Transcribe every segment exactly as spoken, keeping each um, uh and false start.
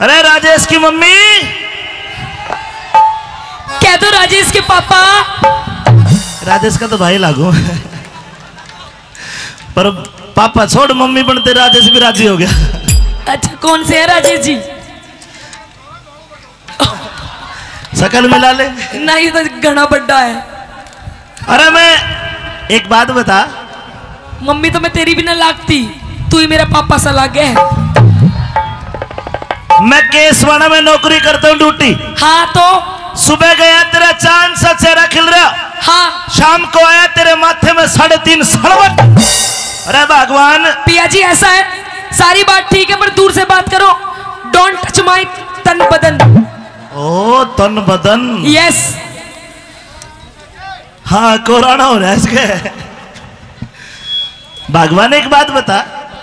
अरे राजेश की मम्मी, कह दो राजेश के पापा। राजेश का तो भाई लागू, पर पापा छोड़, मम्मी बनते राजेश भी राजी हो गया। अच्छा, कौन से है राजेश जी? शकल मिला ले। नहीं, तो घना बड्डा है। अरे मैं एक बात बता। मम्मी तो मैं तेरी भी ना लागती, तू ही मेरा पापा सा लागे है। मैं केसवाड़ा में नौकरी करता हूँ, ड्यूटी। हाँ तो? सुबह गया, तेरा चांद सा चेहरा खिल रहा। हाँ। शाम को आया, तेरे माथे में साढ़े तीन सड़वट। अरे भगवान। पिया जी, ऐसा है, सारी बात ठीक है, पर दूर से बात करो। Don't touch my तन बदन। ओ तन बदन। Yes। हाँ, कोराना हो रहा है इसके। भगवान, एक बात बता।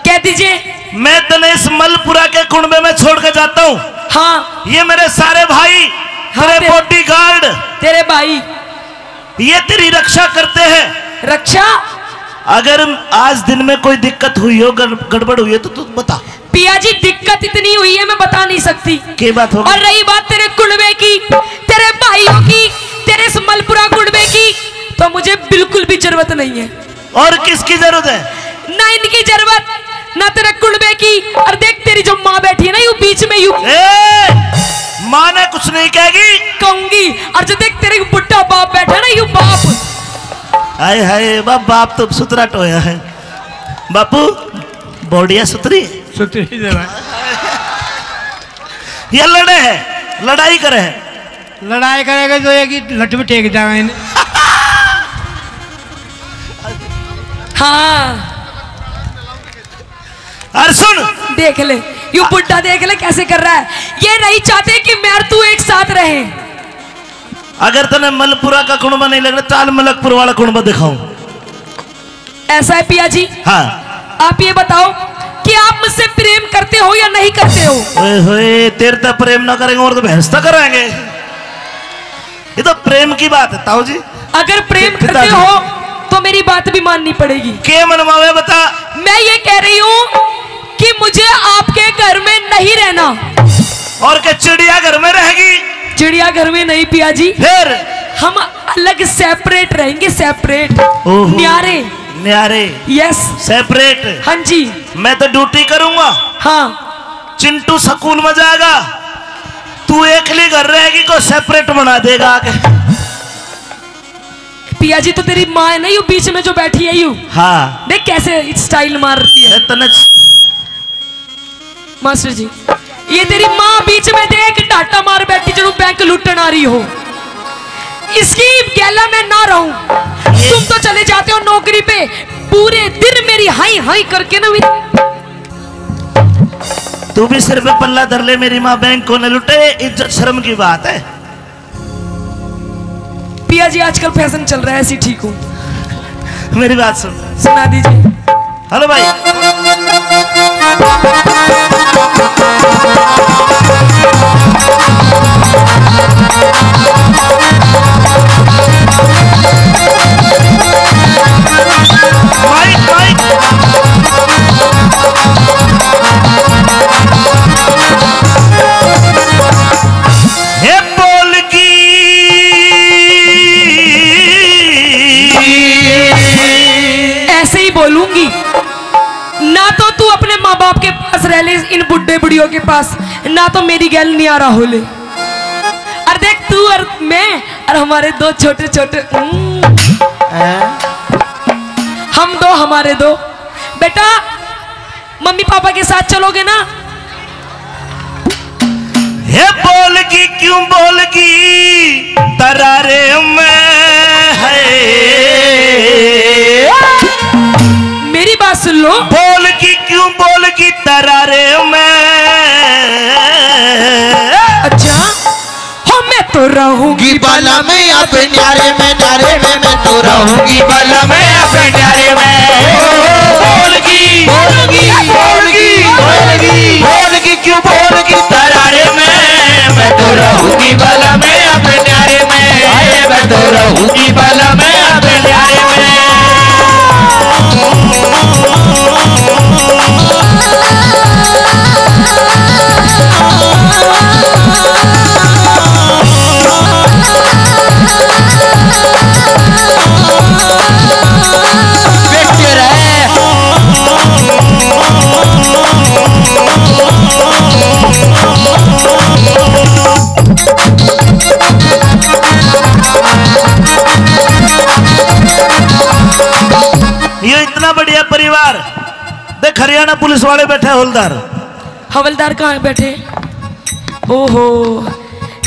कह दीजिए। मैं तने इस मलपुरा के कुणबे में छोड़ के जाता हूँ। हाँ। ये मेरे सारे भाई, हाँ, तेरे ते-, bodyguard, तेरे भाई, ये तेरी रक्षा करते हैं। रक्षा? अगर आज दिन में कोई दिक्कत हुई हो, गड़-, गड़बड़ हुई है, तो तू बता। पिया जी, दिक्कत इतनी हुई है, मैं बता नहीं सकती। के बात हो गई? और रही बात तेरे कुणबे की, तेरे भाइयों की, तेरे इस मलपुरा कुणबे की, तो मुझे बिल्कुल भी जरूरत नहीं है। और किसकी जरूरत है? ना इनकी जरूरत, ना तेरे कुणबे की। और देख, तेरी जो माँ बैठी है ना, यू बीच में, यू ए, माँ ने कुछ नहीं कहेगी। कहूंगी। और जो देख, तेरे बुढ़ा बाप बैठा ना, यू बाप। हाय हाय, बाप, बाप तो सुथरा टोया है। बापू, बॉडिया सुथरी है? सुथरी जरा। ये लड़े है, लड़ाई करे है। लड़ाई करेगा जो एक ही लठ भी टेक जाएगा इन्हें। हाँ। और सुन। देख ले, यू बुड्ढा देख ले कैसे कर रहा है। ये नहीं चाहते कि मैं और तू एक साथ रहें। अगर तने मलपुरा का कुणबा नहीं लग रहा, चाल मलकपुर वाला कुणबा दिखाऊं। ऐसा है पिया जी? हाँ। आप ये बताओ कि आप मुझसे प्रेम करते हो या नहीं करते हो? ओए होए, तेरे तो प्रेम ना करेंगे और तो बहस तो करेंगे। ये तो प्रेम की बात है ताऊ जी। अगर प्रेम करते हो तो मेरी बात भी माननी पड़ेगी। के मनवावे बता? मैं ये कह रही हूँ कि मुझे आपके घर में नहीं रहना। और के चिड़िया घर में रहेगी? चिड़िया घर में नहीं पिया जी। फिर? हम अलग separate रहेंगे, separate। ओहो। न्यारे। न्यारे। Yes। Separate। हाँ जी। मैं तो ड्यूटी करूंगा। हाँ। चिंटू स्कूल में जाएगा, तू एकली घर रहेगी, को separate बना देगा आके। पिया जी, तो तेरी माँ है ना, यू बीच में जो बैठी है, यू। हाँ। देख कैसे style मार रही है। ए, तने मास्टर जी, ये तेरी माँ बीच में देख, डाटा मार बैठी, जरूर बैंक लूटन आ रही हो। इसकी गैला में ना रहूं। तुम तो चले जाते हो नौकरी पे, पूरे दिन मेरी हाई हाई करके ना। तू भी सिर पे पल्ला धर ले, मेरी माँ बैंक को न लुटे, इज्जत शर्म की बात है। पिया जी, आजकल फैशन चल रहा है, ऐसी ठीक हूँ। मेरी बात सुन। सुना दीजिए। हेलो भाई। Mic, mic. हे बोल की। ऐसे ही बोलूंगी। ना तो तू अपने माँ बाप के पास रह ले, इन बुड्ढे बुढ़ियों के पास, ना तो मेरी गैल न्यारा हो ले। और देख, तू और मैं और हमारे दो छोटे छोटे, हम्म। हैं? हम दो, हमारे दो। बेटा, मम्मी पापा के साथ चलोगे ना? हे बोलगी क्यों बोलगी तरारे में है। मेरी बात सुन लो। बोलगी क्यों बोलगी तरारे में। अच्छा। हो मैं तो रहूंगी बाला में अपने न्यारे में, न्यारे में मैं तो रहूंगी बाला में अपने न्यारे में। बोलगी, बोलगी, बोलगी, बोलगी, बोलगी, क्यों बोलगी तरारे में? मैं तो रहूंगी बाला में अपने न्यारे में, मैं तो रहूंगी बाला में अपने न्यारे में। हरियाणा पुलिस वाले बैठे, हवलदार। हवलदार कहाँ बैठे? ओहो,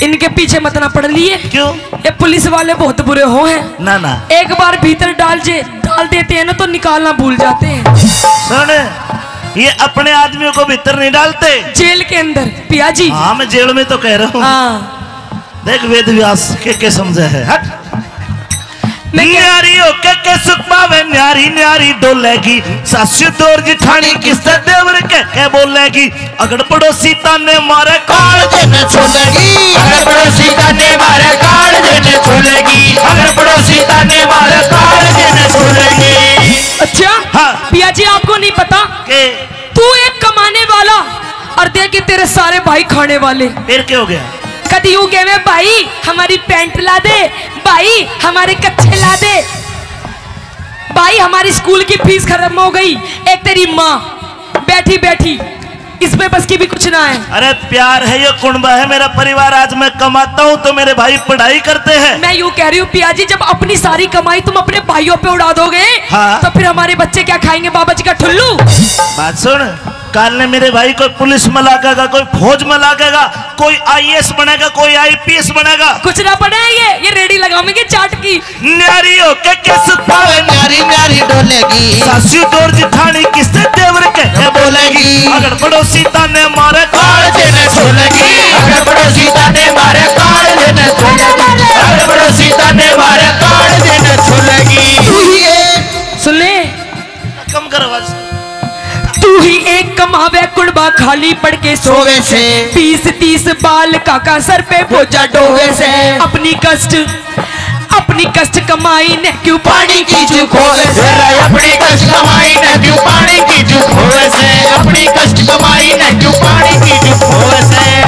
इनके पीछे मत ना पड़ लिए। क्यों? ये पुलिस वाले बहुत बुरे हो हैं। ना, ना। एक बार भीतर डाल जे, डाल देते हैं ना, तो निकालना भूल जाते हैं। सुन, ये अपने आदमियों को भीतर नहीं डालते। जेल के अंदर, पिया जी। हाँ, मैं जेल में तो कह रहा हूँ। हाँ। देख, वेद व्यास के, के समझे है, हट। मैं कह न्यारी होके के सुख पावे, न्यारी न्यारी डोलेगी। सासू दौर जिठानी किससे देवर के, के बोलेगी। अगर पड़ोसी ताने मारे, काल दिन छोलेगी। अगर पड़ोसी ताने मारे, काल दिन छोलेगी। अगर पड़ोसी ताने मारे, काल दिन छोलेगी। अच्छा? हाँ। पिया जी, आपको नहीं पता? के? तू एक कमाने वाला और देख के तेरे सारे भाई खाने वाले। फिर क्या हो गया? कदी यूं कहवे, "भाई, हमारी पैंट ला दे, भाई, हमारे कच्छे ला दे, भाई, हमारी स्कूल की फीस खत्म हो गई।" एक तेरी माँ बैठी बैठी, इस पे बस की भी कुछ ना है। अरे प्यार है, ये कुणबा है मेरा परिवार। आज मैं कमाता हूँ तो मेरे भाई पढ़ाई करते हैं। मैं यूं कह रही हूँ पिया जी, जब अपनी सारी कमाई तुम अपने भाइयों पे उड़ा दोगे, हाँ। तो फिर हमारे बच्चे क्या खाएंगे, बाबा जी का ठुल्लू? बात सुन, काल ने मेरे भाई कोई पुलिस में लागेगा, कोई फौज में लागेगा, कोई आईएएस बनेगा, कोई आईपीएस बनेगा। कुछ ना बने, ये, ये रेडी लगावेंगे चाट की। न्यारी होके किस पावे, न्यारी न्यारी डोलेगी। सासू दौर जिठानी किससे देवर के बोलेगी। अगर पड़ोसी ताने मारे, काल दिन छोलेगी। अगर पड़ोसी ताने मारे, काल दिन छोलेगी। अगर पड़ोसी ताने मारे, काल दिन छोलेगी। तू ही एक सुन ले। कम कर आवाज। तू ही एक कमावे कुणबा, खाली पड़ के सोवे से। बीस तीस बाल काका सर पे बोझा ढोवे से। अपनी कष्ट, अपनी कष्ट कमाई ने क्यों पानी की जू खोवे से। अपनी कष्ट कमाई ने क्यों पानी की जू खोवे से। अपनी कष्ट कमाई ने क्यों पानी की जू खोवे से।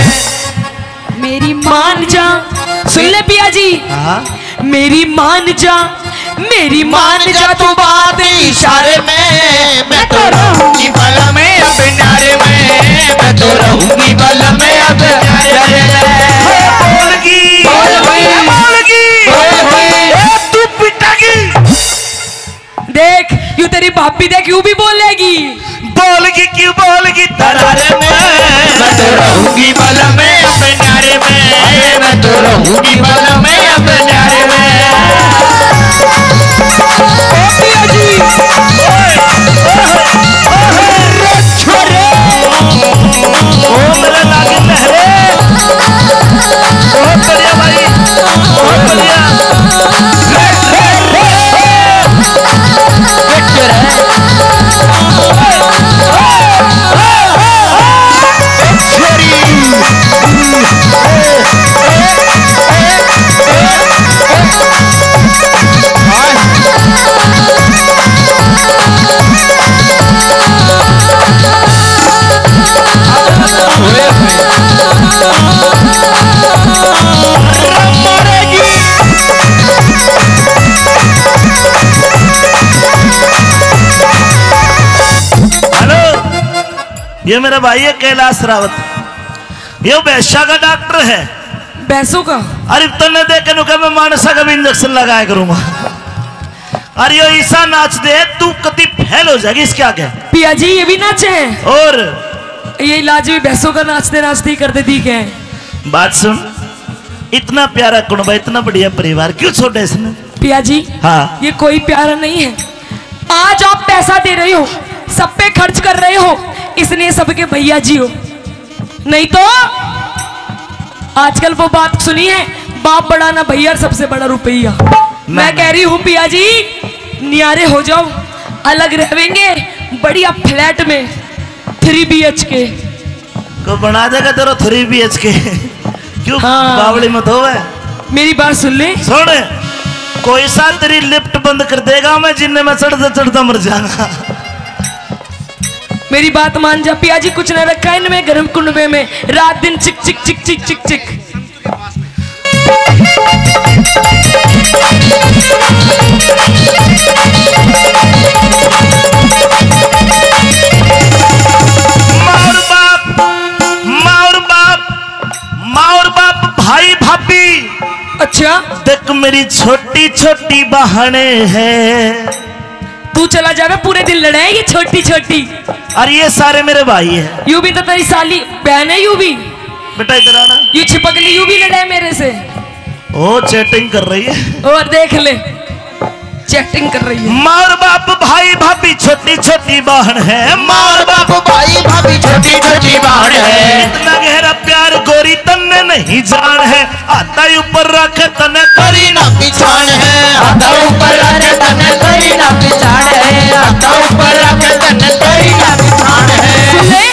मेरी मान जा, सुन ले पिया जी। हाँ। मेरी मान जा, मेरी मान जा तू बात इशारे में। मैं तो रहूंगी बल में अब न्यारे में, मैं तो रहूंगी बल में अब न्यारे में। बोलगी, बोल भाई। बोलगी, बोल भाई। ए, तू पिटेगी। देख, यू तेरी भाभी देख, यू भी बोलेगी। बोलगी क्यों बोलगी तरारे में। मैं तो रहूंगी बल में अब न्यारे में, मैं तो रहूंगी बल में अब न्यारे में। ओ पिया जी। ओए, ओए, ओए, छोरे। ओ मेरे लागे लहरे। बहुत बढ़िया भाई, बहुत बढ़िया। हेलो, ये मेरा भाई है कैलाश रावत, ये भैंसा का डॉक्टर है। भैंसों का? अरे तन्ने देख के नु कह, मैं मानसा का भी इंजेक्शन लगाया करूंगा। अरे यो ईसा नाच दे, तू कति फेल हो जाएगी इसके आगे। पिया जी, ये भी नाचे हैं? और ये इलाज भी भैंसों का नाचते नाचते ही कर देती क्या है? बात सुन, इतना प्यारा कुणबा, इतना बढ़िया परिवार, क्यों छोड़ा इसने? पिया जी, हाँ। ये कोई प्यारा नहीं है। आज आप पैसा दे रहे हो, सब पे खर्च कर रहे हो, इसलिए सबके भैया जी हो। नहीं तो आजकल वो बात सुनी है, बाप बड़ा ना भैया, सबसे बड़ा रुपया। मैं कह रही हूँ पिया जी, न्यारे हो जाओ, अलग रहेंगे बढ़िया फ्लैट में, थ्री बीएचके। को बना देगा तेरा थ्री बीएचके। क्यों हाँ। बावली मत होवे। मेरी बात सुन ले। सुन, कोई सा तेरी लिफ्ट बंद कर देगा, मैं जिन्ने में चढ़ता चढ़ता मर जाऊंगा। मेरी बात मान जा पिया जी, कुछ ना रखा इनमें, गर्म कुंडवे में रात दिन चिक चिक चिक चिक चिक चिक। माँ और बाप, माँ और बाप, माँ और बाप, भाई भाभी। अच्छा। देख मेरी छोटी छोटी बहने हैं। तू चला जावे, पूरे दिन लड़े ये छोटी छोटी। और ये सारे मेरे भाई हैं। यू भी तो तेरी साली बहन है, यू भी। बेटा, इधर आना। यू छिपकली, यू भी लड़ा है मेरे से। ओ, चैटिंग कर रही है। और देख ले, चैटिंग कर रही है। माँ और बाप, भाई भाभी, छोटी छोटी बहन है। माँ और बाप, भाई भाभी, छोटी छोटी बहन है। इतना गहरा प्यार गोरी तन्ने नहीं जान है। हाथा ऊपर रख, तन्ने करी ना पिछाण है। हाथा ऊपर रख, तन्ने करी ना पिछाण है। हाथा ऊपर रख, तन्ने करी ना पिछाण है। सुन ले,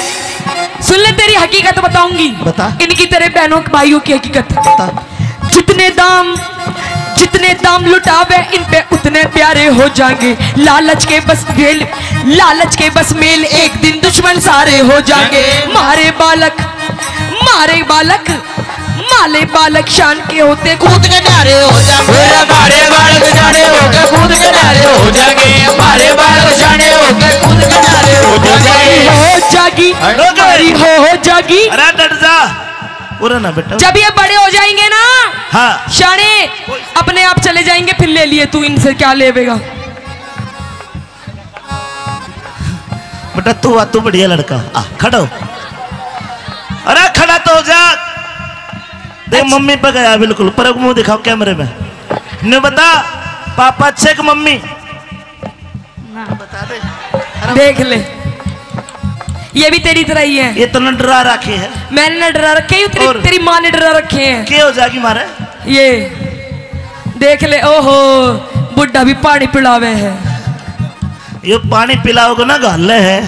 सुन ले, तेरी हकीकत बताऊंगी। बता। इनकी तेरे बहनों के भाइयों की हकीकत। बता। जितने दाम, जितने दाम लुटावे इन पे उतने प्यारे हो जाएंगे। लालच के बस मेल, लालच के बस मेल, एक दिन दुश्मन सारे हो जाएंगे। मारे बालक, मारे बालक, माले बालक शान के होते कूद के न्यारे हो जाएंगे। मारे बालक शाने होके कूद के न्यारे हो जाएंगे। मारे बालक शाने होके कूद के न्यारे हो जाएंगे। हो जागी, रुक। मारी हो, हो जागी। अरे डट जा, पूरा ना बेटा। जब ये बड़े हो जाएंगे ना, हाँ। शाने अपने आप चले जाएंगे, फिर ले लिए तू इनसे क्या लेवेगा। बेटा तू आ, तू बढ़िया लड़का, आ खड़ा हो। अरे खड़ा तो हो जा। देख अच्छा। मम्मी पे गया बिल्कुल, पर मुंह दिखाओ कैमरे में। ने बता, पापा अच्छे कि मम्मी? ना। बता दे। अरे देख ले, ये भी तेरी तरह ही है। ये तो न डरा रखे है। मैंने न डरा रखे, ये तेरी, और? तेरी माँ ने डरा रखे हैं। क्या हो जाएगी मारे? ये देख ले, ओहो, बुढ़ा भी पानी पिलावे है। यो पानी पिलाओगे ना, घाले है।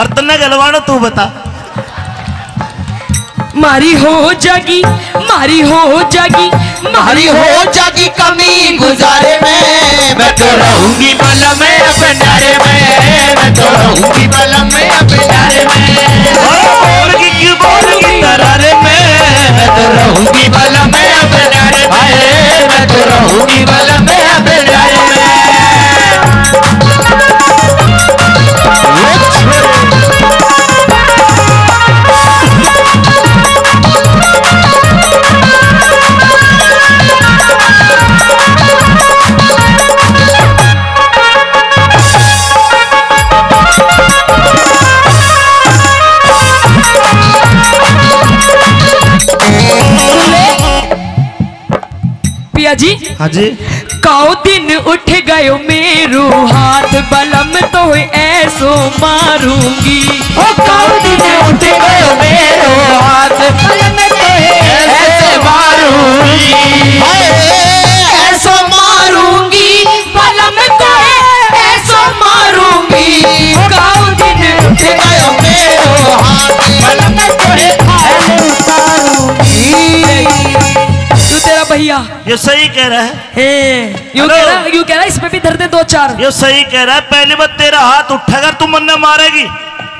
और तन्ने गलवानो, तू बता। मारी हो जागी, मारी हो जागी, मारी हो जागी कमी गुजारे में। मैं तो रहूंगी बलम अपनारे में, मैं तो रहूंगी बलम अपनारे में। ओ, बोल की क्यों बोल की तरारे में। मैं तो रहूंगी बलम अपनारे में, मैं तो रहूंगी बलम अपनारे में। पिया जी। हाँ जी। काओ दिन उठ गयो मेरो हाथ, बलम तो ऐसो मारूंगी। ओ काओ दिन उठ गयो मेरो हाथ, बलम तो ऐसो मारूंगी। हाय, ऐसो मारूंगी, बलम तो ऐसो मारूंगी। ओ काओ दिन उठ गयो मेरो हाथ, बलम तो ऐसो मारूंगी। तू तेरा भैया। ये सही कह रहा है। हे, यू हेलो। कह रहा, यू कह रहा, इस पे भी धर दे दो चार। ये सही कह रहा है, पहली बार तेरा हाथ उठेगा, तू मन्ने मारेगी।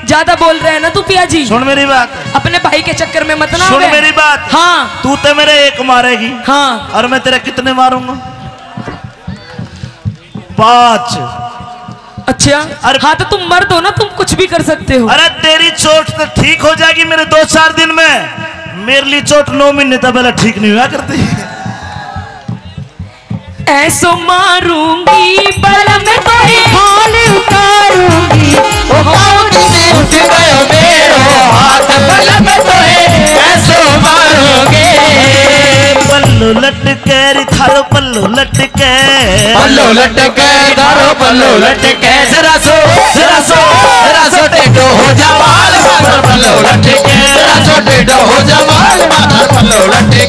ज्यादा बोल रहे हैं ना तू पिया जी। सुन मेरी बात। अपने भाई के चक्कर में मत ना सुन आवे। मेरी बात। हाँ। तू तो मेरे एक मारेगी। हाँ। और मैं तेरे कितने मारूंगा? पाँच। अच्छा। अरे हाँ, तो तुम मर्द हो ना, तुम कुछ भी कर सकते हो। अरे तेरी चोट तो ठीक हो जाएगी मेरे दो चार दिन में, मेरे लिए चोट नौ महीने तक पहले ठीक नहीं हुआ करती। ऐसो मारूंगी बलम तोरे हाल उतारूंगी। ओ काओ दिन उठ गयो मेरो हाथ, बलम तोरे ऐसो मारूंगी। पल्लो लटके रे थारो पल्लो लटके। पल्लो लटके थारो पल्लो लटके। जरा सो, जरा सो, जरा सो टेढ़ो हो जा बाल माथर पल्लो लटके। जरा सो टेढ़ो हो जा बाल माथर पल्लो लटके।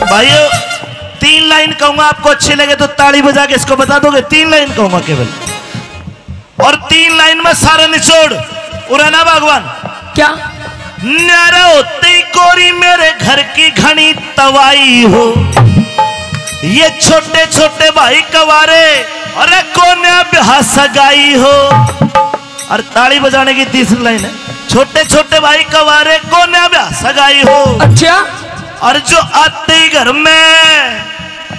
भाइयों, तीन लाइन कहूंगा, आपको अच्छी लगे तो ताली बजा के इसको बता दोगे। तीन लाइन कहूंगा केवल, और तीन लाइन में सारा निचोड़। उरे ना भगवान। क्या? न्यारा होते ही गोरी मेरे घर की घनी तवाई हो। ये छोटे छोटे भाई कवारे, अरे कोन्या ब्याह सगाई हो। और ताली बजाने की तीसरी लाइन है। छोटे छोटे भाई कवारे कोन्या ब्याह सगाई हो। अच्छा। और जो आते ही घर में,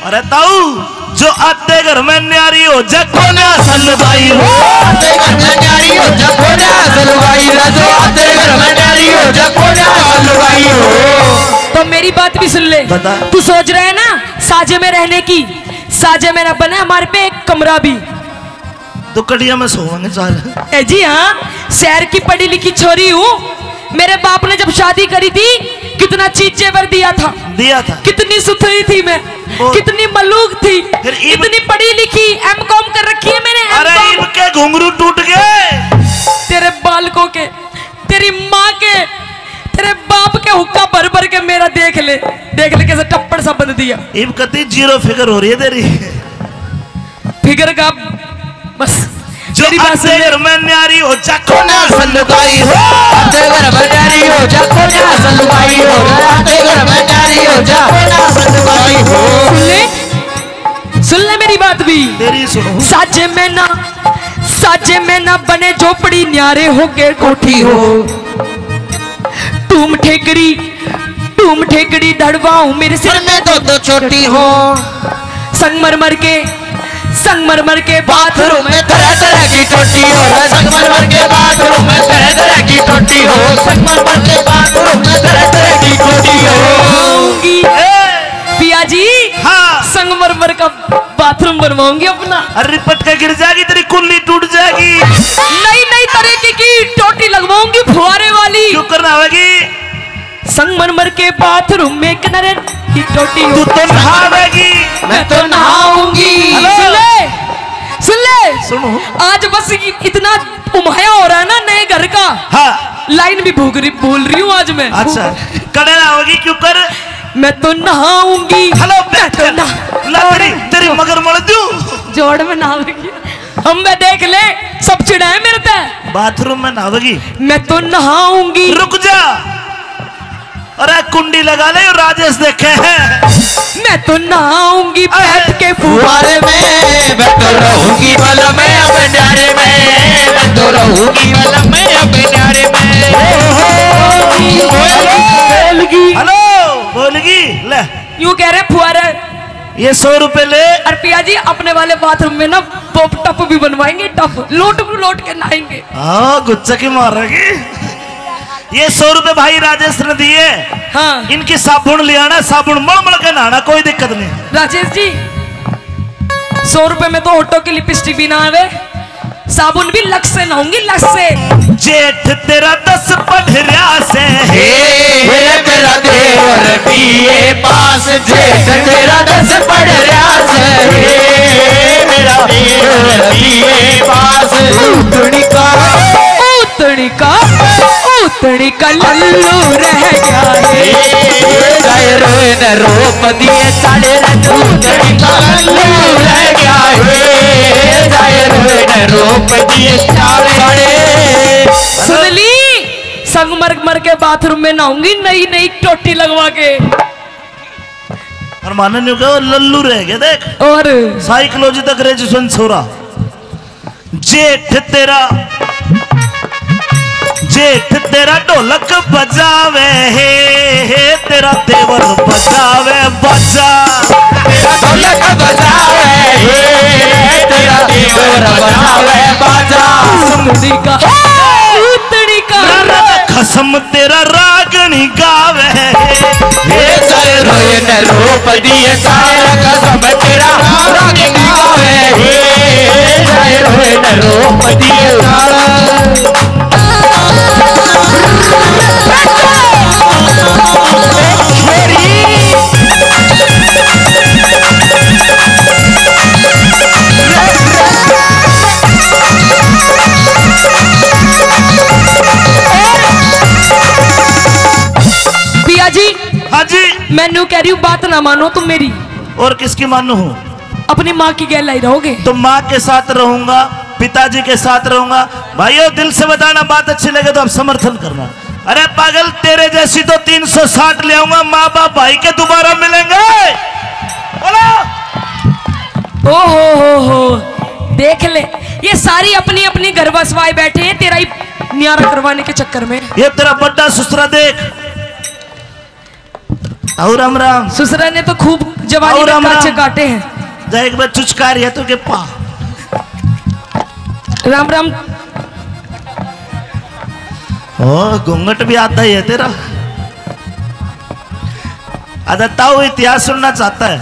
अरे ताऊ, जो आते घर में न्यारी हो जा कोन्या सलवाई हो। आते घर में न्यारी हो जा कोन्या सलवाई हो। जो आते घर में न्यारी हो जा कोन्या सलवाई हो। तो मेरी बात भी सुन ले। बता। तू सोच रहा है ना साजे में रहने की, साजे में ना बने हमारे पे एक कमरा भी। तो कड़िया में सोवांगे चार। ए जी हाँ, शहर की पढ़ी लिखी छोरी हूँ। मेरे बाप ने जब शादी करी थी, कितना चीज जेवर दिया था, दिया था। कितनी सुथरी थी मैं, बहुत। कितनी मलूक थी, फिर इब- इतनी पढ़ी लिखी, एम कॉम कर रखी है मैंने, एम कॉम। अरे इब के घुंघरू टूट गए। तेरे बालकों के, तेरी माँ के, तेरे बाप के हुक्का भर भर के मेरा देख ले, देख ले कैसे टप्पड़ सा बंद दिया। इब कती जीरो फिगर हो रही है तेरी। फिगर का बस। जो तेरी बात आते सुन ले। घर में न्यारी हो जा कोन्या सलवाई हो। आते घर में न्यारी हो जा कोन्या सलवाई हो। आते घर में न्यारी हो जा कोन्या सलवाई हो। सुन ले, सुन ले मेरी बात भी। तेरी सुनो। साजे में ना, साजे में ना बने झोपड़ी, न्यारे होके कोठी हो। टूम ठेकड़ी, टूम ठेकड़ी धड़वाऊं मेरे सिर में दो दो चोटी हो। संगमरमर के, संगमरमर के बाथरूम में तरह तरह की टोटी हो। संगमरमर के बाथरूम में तरह तरह की टोटी हो। संगमरमर के बाथरूम में तरह तरह की टोटी हो। आऊंगी। ए! पिया जी, हाँ। संगमरमर का बाथरूम बनवाऊंगी अपना। अरे पटका गिर जाएगी, तेरी कुल्ली टूट जाएगी। नई नई तरीके की टोटी लगवाऊंगी फुहारे वाली। क्यों करना होगी? संगमरमर के बाथरूम में किनारे की टोटी हो। तू तो नहावेगी। मैं तो नहाऊंगी। हेलो। सुन ले, सुन ले। सुनो। आज बस इ-, इतना उमाया हो रहा है ना नए घर का। हाँ। लाइन भी भूल रही, भूल रही हूँ आज मैं। अच्छा। कड़े नहाओगी क्यों कर? मैं तो नहाऊंगी। हेलो, मैं तो नहा- ला तेरी, तेरी मगर मल दूं। जोड़ में नहाओगी। हम मैं देख ले, सब चिढ़ाए मेरे पे। बाथरूम में नहाओगी। मैं तो नहाऊंगी। रुक जा। अरे कुंडी लगा ले, राजेश देखे हैं। मैं तो नहाऊंगी अरे बैठ के फुहारे में। मैं तो रहूंगी बल में अब न्यारे में। मैं तो रहूंगी बल में अब न्यारे में। बोलगी। हेलो, बोलगी। ले। यूं कह रहे फुहारे। ये सौ रुपए ले। और पिया जी, अपने वाले बाथरूम में ना टप, टप भी बनवाएंगे, टप। लोट को लोट के नहाएंगे। हाँ, गुच्चा की मारेगी। ये सौ रुपए भाई राजेश ने दिए। हाँ। इनकी साबुन ले आना, साबुन मल मल के नहाना, कोई दिक्कत नहीं। राजेश जी, सौ रुपए में तो होठों की लिपस्टिक भी ना आवे, साबुन भी लक्स से नहाऊंगी, लक्स से। जेठ तेरा दस पढ़ रहा से। हे, हे मेरा देवर बीए पास, जेठ तेरा दस पढ़ रहा से। हे मेरा देवर बीए पास। उतनी का, उतनी का, उतनी का लल्लू रह गया है। जाए रोए न रोप दिए साले रे, उतनी का लल्लू रह गया है। जाए रोए न रोप दिए साले रे। सुन ली, संगमरमर के बाथरूम में नहाऊंगी नई नई टोटी लगवा के। और मानन न्यू कहो, लल्लू रह गया, देख। और साइकोलॉजी तक ग्रेजुएशन छोरा। जेठ तेरा, जेठ तेरा ढोलक बजावे हे, हे तेरा देवर बजावे बाजा। तेरा ढोलक बजावे हे, तेरा देवर बजावे बाजा। सुमड़ी का, उतड़ी का। ना, ना, खसम तेरा रागणी गावे। हे जय रोए न रूप दिए सारा कसम तेरा रागणी गावे। हे जय रोए न रूप दिए सारा। पिया जी, हाँ जी। मैं न्यू कह रही हूँ, बात ना मानो तुम मेरी। और किसकी मानू हूँ? अपनी माँ की गैल आई रहोगे। तो माँ के साथ रहूंगा, पिताजी के साथ रहूंगा। भाइयों, दिल से बताना, बात अच्छी लगे तो आप समर्थन करना। अरे पागल, तेरे जैसी तो तीन सौ साठ ले आऊंगा, माँ बाप भाई के दोबारा मिलेंगे। बोलो। ओ हो हो हो, देख ले, ये सारी अपनी अपनी घर बसवाए बैठे हैं, तेरा ही न्यारा करवाने के चक्कर में। ये तेरा बड्डा सुसरा देख। आओ राम राम। सुसरा ने तो खूब जवानी आओ में राम काचे राम। काटे हैं। जा एक बार चुचका रही है तो के पा। राम राम। ओ, घूंघट भी आता ही है तेरा। अच्छा, ताऊ इतिहास सुनना चाहता है,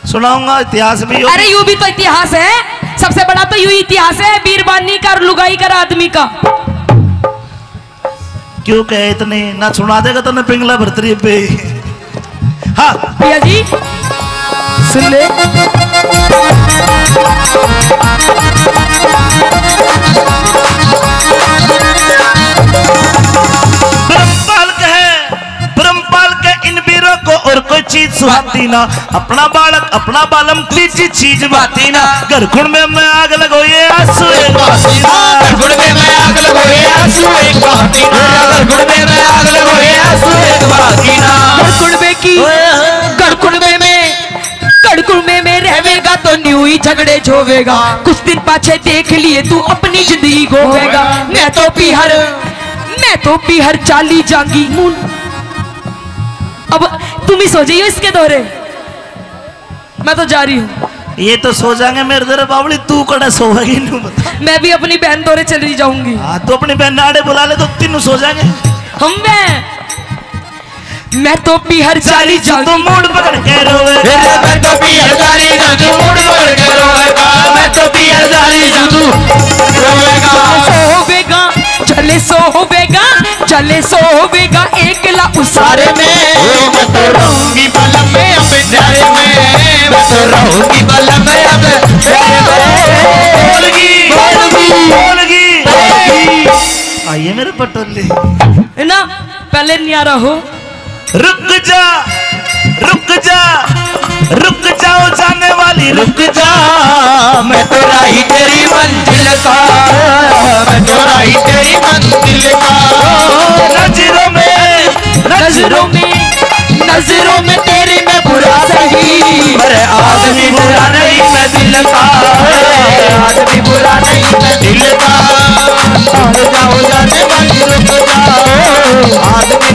सुनाऊंगा इतिहास भी। अरे, यू भी तो इतिहास है, सबसे बड़ा तो यू इतिहास है बीरबानी का और लुगाई का और आदमी का। क्यों कहे इतनी ना सुना देगा तन्ने पिंगला भरतरी पे। हाँ। भैया जी, सुन ले। ब्रह्मपाल कहे, ब्रह्मपाल के इन बीरों को और कोई चीज सुहाती ना। अपना बालक, अपना बालम, तीजी चीज बाती ना। घर कुण में मैं आग लगो, ये आंसू एक बाती ना। घर कुण में मैं आग लगो, ये आंसू एक बाती ना। घर कुण में मैं आग लगो, ये आंसू एक बाती ना। घर कुण में की, घर कुण में में, घर कुण में में रहेगा तो न्यू ही झगड़े झोवेगा। कुछ दिन पाछे देख लिए तू अपनी जिंदगी गोवेगा। मैं तो पीहर, मैं तो पीहर चाली जांगी। अब तुम ही सो जाइयो इसके दौरे। मैं तो जा रही हूँ। ये तो सो जाएंगे मेरे तेरे बावली, तू कड़ा सोएगी, नू बता। मैं भी अपनी बहन तोरे चली जाऊंगी। हाँ, तू अपनी बहन आड़े बुला ले तो तीनों सो जाएंगे। हम मैं, मैं तो पीहर चाली जाऊंगी। तू मूड पकड़ के रोवे। मैं तो पीहर चाली जाऊंगी, मूड पकड़ के रोवेगा। मैं तो पीहर चाली जाऊंगी, रोवेगा। सोवेगा, चले सोवेगा, चले सोवेगा एकला उसारे में। मैं तो रहूंगी बलम में अब प्यारे में, मैं तो रहूंगी बलम में अब प्यारे में। बोलगी, बोलगी, बोलगी, बोलगी। आइए मेरे पटोले। है ना, पहले न्यारा हो। रुक जा, रुक जा, रुक जाओ जाने वाली, रुक जा। मैं तो राही तेरी मंजिल का, मैं तो राही तेरी मंजिल का। नजरों में, नजरों में, नजरों में तेरी मैं बुरा सही, पर आदमी बुरा नहीं मैं दिल का, आदमी बुरा नहीं मैं दिल का। आ जाओ जाने वाली, रुक जाओ। आदमी